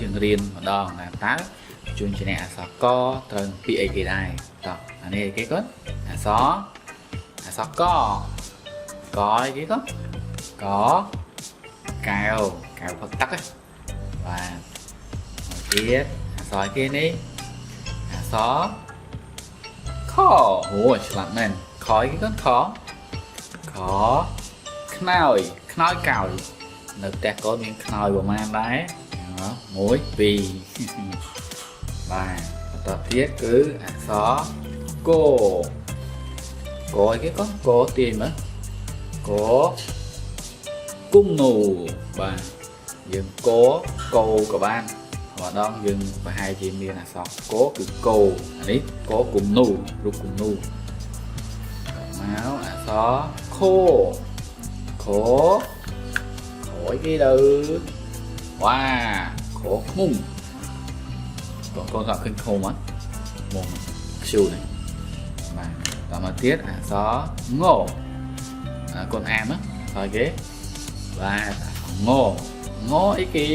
យើងរៀនម្ដងថាតើជួនជាអ្នកអក្សរកត្រូវនឹងពាក្យអីគេដែរតោះអានេះអីគេកូនអក្សរអក្សរកកអីគេកូនកកែវកែវផឹកទឹកហ៎បាទមកទៀតអក្សរអីគេនេះអក្សរខអូឆ្លាតមែនខអីគេកូនខខខ្នើយខ្នើយកោយនៅផ្ទះកូនមានខ្នើយប្រហែលដែរ1 2បាទបន្តទៀតគឺអក្សរកកអីគេកូនកទាញមើលកគុំនូបាទយើងកកោក៏បានម្ដងយើងប្រហែលជាមានអក្សរកគឺកោអានេះកគុំនូរូបគុំនូមកអក្សរខខខអីគេទៅវ៉ាខខ្មុំបងកូនគាត់ឃើញខ្មុំអត់ខ្មុំខ្ជូនេះបាទតមកទៀតអក្សរងកូនអានមកអក្សរគេបាទងងអីគេ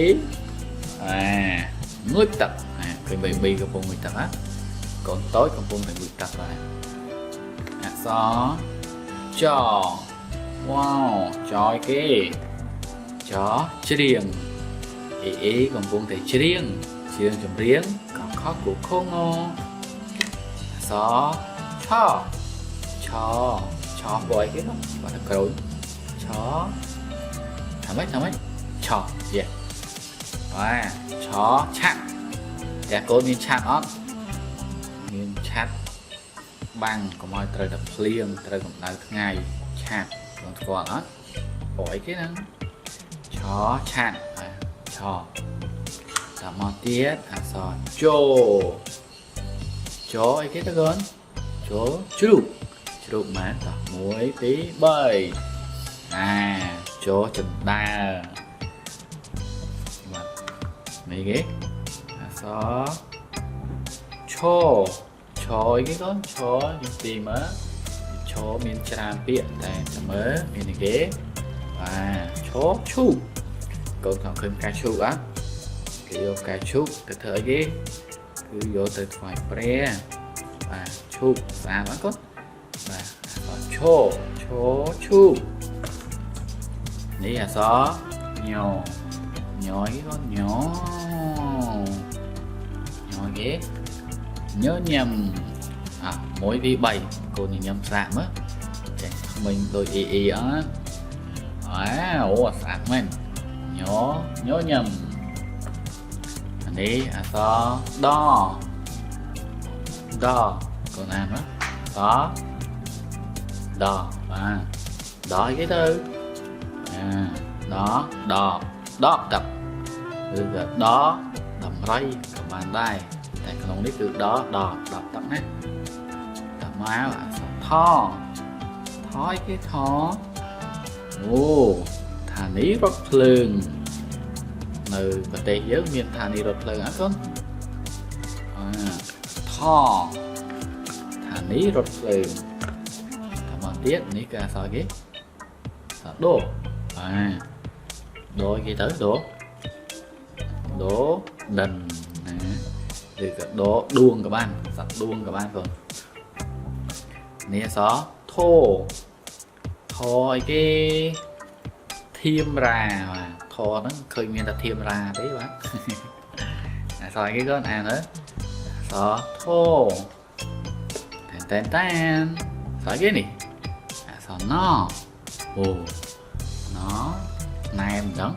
អាងូតទឹកអាឃើញ baby កំពុងងូតទឹកហ៎កូនតូចកំពុងតែងូតទឹកបាទអក្សរចវ៉ាវចអីគេចច្រៀងអេអេកំពុងតែច្រៀងច្រៀងចម្រៀងកខគខងអក្សរឆឆឆបអីគេនោះបាទតែក្រូចឆថាម៉េចថាម៉េចឆយេបាទឆឆាត់តែកូនមានឆាត់អត់មានឆាត់បាំងកុំឲ្យត្រូវតែភ្លៀងត្រូវកម្ដៅថ្ងៃឆាត់កូនស្គាល់អត់បអីគេហ្នឹងឆឆាត់បាទឆតមកទៀតអក្សរចូលចូលអីគេទៅកូនចូលជ្រូកជ្រូកម៉ាតោះ1 2 3អាចូលចិន្តាបាទនេះគេអក្សរឈឈអីគេកូនឈយើងទីមើលឈមានច្រើនពាក្យតែតែមើលមានអីគេបាទឈឈូកកូនខំឃើញផ្កាឈូកអត់គេយកផ្កាឈូកទៅធ្វើអីគេគឺយកទៅថ្វាយព្រះបាទឈូកស្អាតអត់កូនបាទអក្សរឈឈឈូកនេះអក្សរញញអីគេកូនញញគេញញឹមអា1 2 3កូនញញឹមស្រាកមើលចេះថ្មិញដូចអ៊ីអ៊ីអត់អាអូស្អាតមែនញញញឹមអានេះអក្សរដដកូនអានមើលដដបាទដអីគេទៅអាដដដកទឹកឬក៏ដដំរីក៏បានដែរតែក្នុងនេះគឺដដដកទឹកណាតមកអក្សរថថអីគេថអូឋានីយ៍រថភ្លើងនៅប្រទេសយើងមានឋានីយ៍រថភ្លើងអត់កូនអាថឋានីយ៍រថភ្លើងតមកទៀតនេះគឺអក្សរគេអក្សរដូបាទដូគេទៅដូដូដិនណាឬក៏ដូដួងក៏បានសត្វដួងក៏បានកូននេះអក្សរធោធអីគេធៀមរាបាទធហ្នឹងឃើញមានតែធៀមរាទេបាទអក្សរអីគេកូនអានទៅអក្សរធោតែនតែនតែនអក្សរអីគេនេះអក្សរណអូណណែមអញ្ចឹង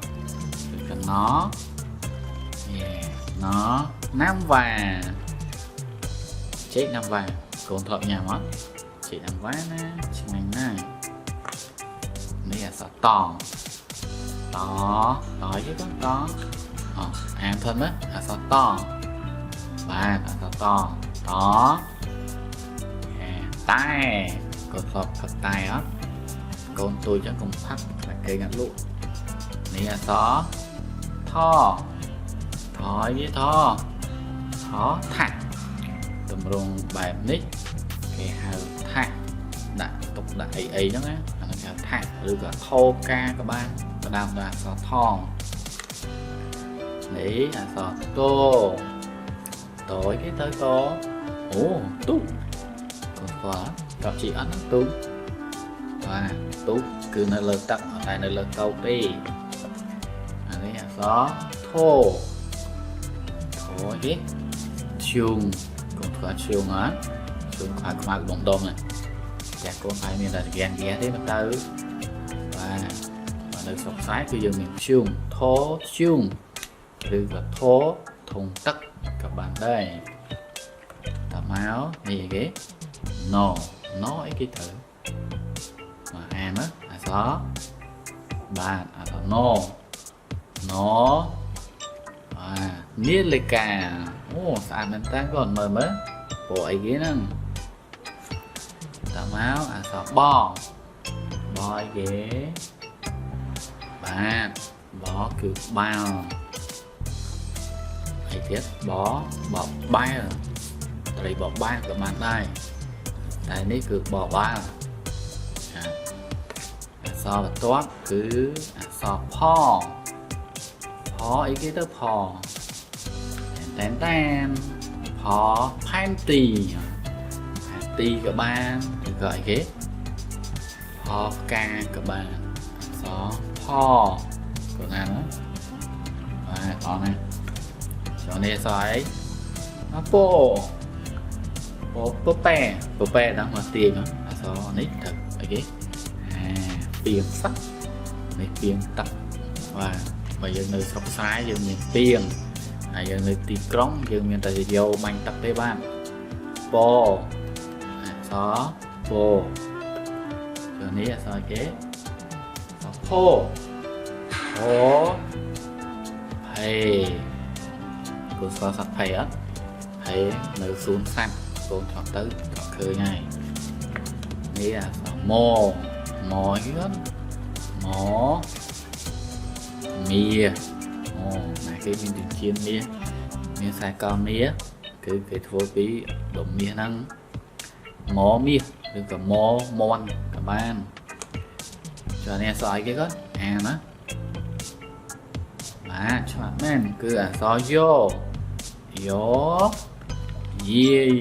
ឬក៏ណយេណណាំវ៉ាចេកណាំវ៉ាកូនធ្លាប់ញ៉ាំអត់ចេកណាំវ៉ាណាឆ្ងាញ់ណាស់នេះអក្សរតតតអីគេកូនតអអានធន់មើលអក្សរតបាទអក្សរតតតែកូនធ្លាប់ផឹកតែអត់កូនទូចចឹងកុំផឹកតែគេងាត់លក់នេះអក្សរថថអីគេថថថាក់តម្រងបែបនេះគេហៅថាក់ដាក់ទុកដាក់អីអីហ្នឹងណាអាហ្នឹងគេហៅថាក់ឬក៏ថោផ្កាក៏បានក៏ដើមដល់អក្សរថ នេះអក្សរតតអីគេទៅតអូទូកកូនស្គាល់តបជីអត់ហ្នឹងទូកបាទទូកគឺនៅលើទឹកអត់តែនៅលើកោកទេអានេះអក្សរធធអីគេធ្យូងកូនស្គាល់ធ្យូងអត់ធ្យូងខ្មៅខ្មៅដុំដុំហ្នឹងចាស់កូនហើយមានតែយ៉ាងហ្គាទេមិនទៅបាទបាទនៅស្រុកខ្សែគឺយើងមានធ្យូងធធ្យូងឬក៏ធធុងទឹកក៏បានដែរតមកនេះអីគេណណអីគេទៅមកអានមកអក្សរបាទអក្សរណណបាទនាឡិកាអូស្អាតមែនតើកូនមើលមើលពណ៌អីគេហ្នឹងតមកអក្សរបបអីគេបាទបគឺបាល់អីទៀតបបបែលត្រីបបែលក៏បានដែរតែនេះគឺបបាល់ចាអក្សរបន្ទាប់គឺអក្សរផផអីគេទៅផតែនតែនផផែនទីផែនទីក៏បានឬក៏អីគេផផ្កាក៏បានអក្សរផក៏ណាណាបាទអត់ណាចូលនេះអក្សរអីអពោពោពពែពពែដល់មកទាញអក្សរនេះទៅអីគេអាពីងសត្វនេះពីងទឹកបាទបើយើងនៅស្រុកស្រែយើងមានពីងហើយយើងនៅទីក្រុងយើងមានតែយកបាញ់ទឹកទេបាទពអក្សរពោចូលនេះអក្សរគេអក្សរផផផេកូនស្គាល់សត្វផេអត់ផេនៅសួនសត្វកូនធ្លាប់ទៅក៏ឃើញហើយនេះអក្សរម៉ម៉អីគេគាត់ម៉មៀអូណាគេមានចិញ្ចៀនមាសមានខ្សែកមាសគឺគេធ្វើពីដុំមាសហ្នឹងម៉មាសឬក៏ម៉មន់ក៏បានចុះនេះអក្សរអីគេគាត់អានណាបាទឆ្លាតមែនគឺអក្សរយោយោយាយ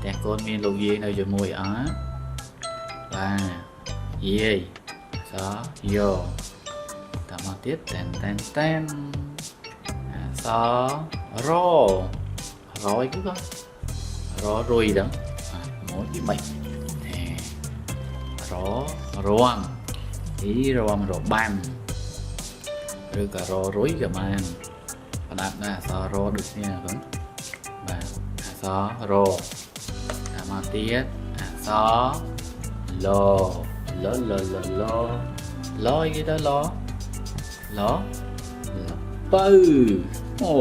តែកូនមានលោកយាយនៅជាមួយអត់បាទយាយអក្សរយោតមកទៀតតែនតែនតែនអក្សរររអីគេគាត់ររុយដឹងមួយទី3ណែររំអីរំរបាំឬក៏ររុយក៏បានផ្ដាប់ដែរអក្សររដូចគ្នាហ្នឹងបាទអក្សររតាមមកទៀតអក្សរលលលលលលអីគេទៅលលលពៅអូ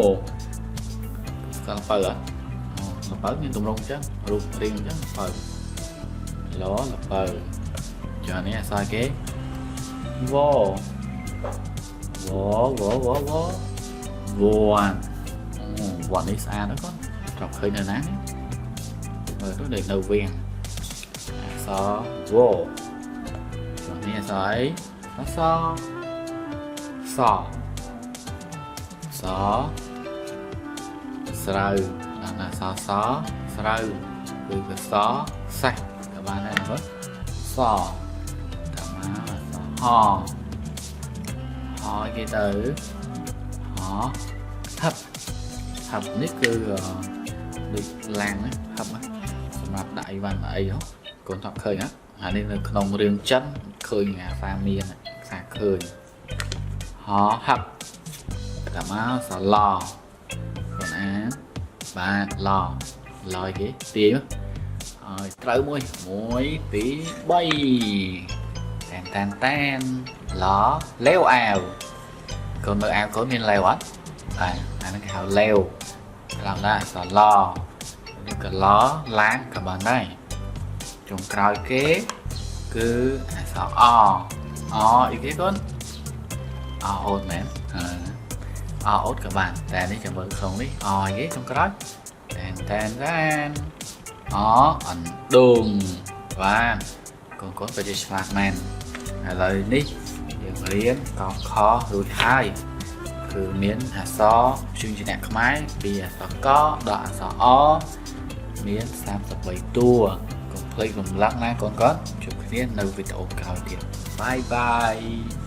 ស្គាល់ពៅអត់អូលពៅមានទម្រង់អញ្ចឹងរូបរាងអញ្ចឹងពៅលលពៅចុះនេះអក្សរគេវវវវវវវ័នអូវ័ននេះស្អាតណាស់កូនធ្លាប់ឃើញនៅណាមើលទៅដូចនៅវៀងអក្សរវចុះនេះអក្សរអីអក្សរសសស្រូវដល់អក្សរសស្រូវឬក៏សសេះក៏បានដែរបងសតាមមកអក្សរហហគេទៅហហឹបហឹបនេះគឺដូចឡាំងណាហឹបសម្រាប់ដាក់អីវ៉ាន់អីហ៎កូនធ្លាប់ឃើញហ៎អានេះនៅក្នុងរឿងចិនឃើញអាសាមានសាឃើញហហឹបតាមមកសឡកូនអានបាទឡឡយគេទាញឲ្យត្រូវមួយ1 2 3តែនតែនតែនឡលេវអាវកូនមើលអាវកូនមានលេវអត់បាទអាហ្នឹងគេហៅលេវត្រង់ដែរសឡនេះក៏ឡឡាងក៏បានដែរចុងក្រោយគេគឺអក្សរអអអីគេកូនអអូតមែនអអូតក៏បានតែនេះចាំមើលក្នុងនេះអអីគេចុងក្រោយតែនតែនតែនអអណ្ដូងបាទកូនកូនក៏ជាឆ្លាតមែនឥឡូវនេះយើងរៀនកខរួចហើយ គឺមានអក្សរព្យញ្ជនៈខ្មែរពីអក្សរកដល់អក្សរអមាន33តួកុំភ្លេចរំលឹកណាកូនកូនជួបគ្នានៅវីដេអូក្រោយទៀត។ Bye bye.